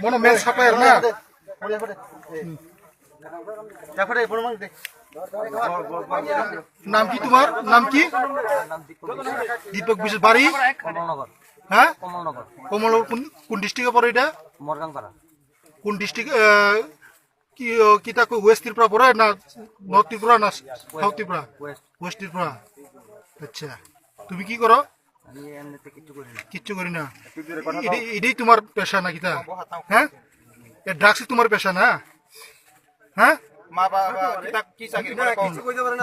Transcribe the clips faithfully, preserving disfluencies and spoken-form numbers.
Mono main supplier na? নাম কি তোমার? নাম কি? দীপক বিশ্বাস। বাড়ি? কমলনগর। হ্যাঁ? কমলনগর। কমলনগর কোন, কোন ডিস্ট্রিক্টে পড়ে এটা? মরগাংপাড়া। কোন ডিস্ট্রিক্ট? কি, ও, কিতা কো ওয়েস্ট ত্রিপুরা পড়ে না নর্থ ত্রিপুরা না সাউথ ত্রিপুরা? ওয়েস্ট। ওয়েস্ট ত্রিপুরা। আচ্ছা, তুমি কি করো? আমি এমনিতে কিচ্ছু করি না। কিচ্ছু করি না। এটাই, এটাই তোমার পেশা না কিতা? হ্যাঁ, এ ড্রাগসই তোমার পেশা না? হ্যাঁ। মা বাবা কিতা কি চাকরি করে?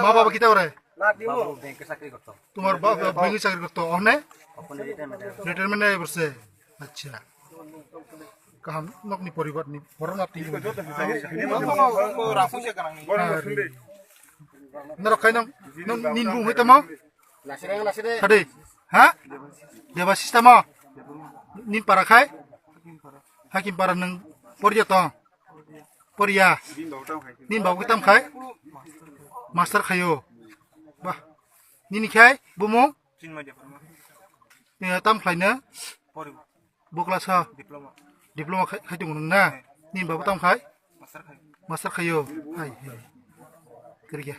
মা বাবা কিতা করে? বাবু ব্যাংকে চাকরি করতো। তোমার বাবা ব্যাংকে চাকরি করতো, অনে? ওখানে রিটায়ারমেন্ট হয়ে গেছে। রিটায়ারমেন্ট হয়ে গেছে। আচ্ছা। Kaham nokni poribar ni borok na tini. Norok khai nang, nang nin bung hai tamo? Hade, ha? Deba sistema. Nin para khai? Hakim para nang poria to. Poria. Nin babu tam khai? Master khayo. Bah. Nini khai bumu? Chinmay Debbarma. Tam khlai na? Poribo. Bo class ha? Diploma. Diploma khai, khai tongo nwng na? Nini babu tam khai? Master khai. Master khayo. Hai, hai. Kerja.